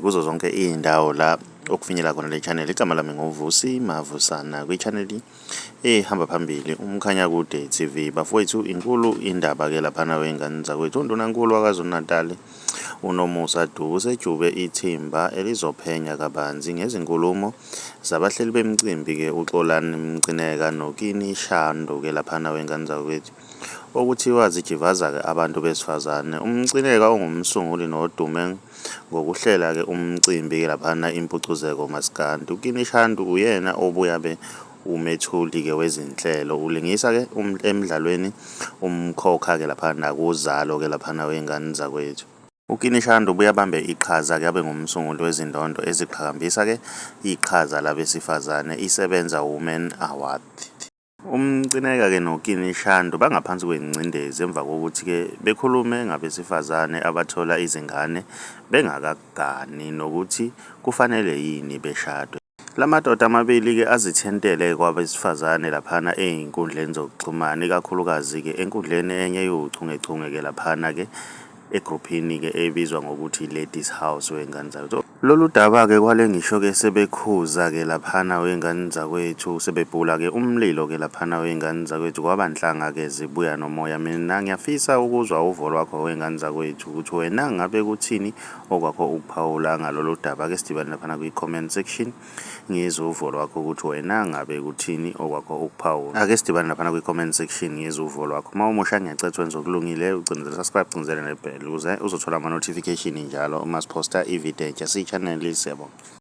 Kuzo zonke iy'ndawo la okufinyela khona le channel. Igama lami nguVusi Mavusana kwi-channel ehamba phambili uMkhanyakude TV. Bafowethu, inkulu indaba-ke laphana wey'ngane zakwethu. UNdunankulu waKwaZulu-Natal uNomusa Dube usejube ithimba elizophenya kabanzi ngezinkulumo zabahleli bemicimbi-ke uXolani Mcineka noKini Shandu-ke laphana wey'ngane zakwethu. Okuthiwa zijivaza-ke abantu besifazane. UMcineka ongumsunguli nodume ngokuhlela-ke umcimbi-ke laphana Impucuzeko Maskandi. UKini Shandu uyena obuye abe umethuli-ke wezinhlelo. Ulingisa-ke emdlalweni uMkhokha-ke laphana nakuZalo-ke laphana wey'ngane zakwethu. UKini Shandu ubuye abambe iqhaza-ke abe ngumsunguli wezindondo eziqhakambisa-ke iqhaza labesifazane, iSebenza Women Award. UMcineka-ke noKini Shandu bangaphansi kwengcindezi emva kokuthi-ke bekhulume ngabesifazane abathola izingane bengakagani nokuthi kufanele yini beshadwe. La madoda amabili-ke azithentele kwabesifazane laphana ey'nkundleni zokuxhumana, ikakhulukazi-ke enkundleni enye ewuchungechunge-ke laphana-ke egruphini-ke ebizwa ngokuthi Ladies House wey'ngane zakwethu. Lolu daba-ke kwale ngisho-ke sebekhuza-ke laphana wey'ngane zakwethu, sebebhula-ke umlilo-ke laphana wey'ngane zakwethu, kwaba nhlanga-ke zibuya nomoya. Mina ngiyafisa ukuzwa uvo lwakho wey'ngane zakwethu ukuthi wena ngabe kuthini okwakho ukuphawula ngalolu daba. Ake sidibane laphana kwi-comment section. Ngizwe uvo lwakho ukuthi wena ngabe kuthini okwakho ukuphawula. Ake sidibane laphana kwi-comment section ngizwe uvo lwakho. Uma umusha ngiyacela wenze okulungile ucindezele subscribe ucindezele ne-bell ukuze uzothola ama-notification njalo uma siphosta ividiyo entsha. Siyi-channel siyabonga.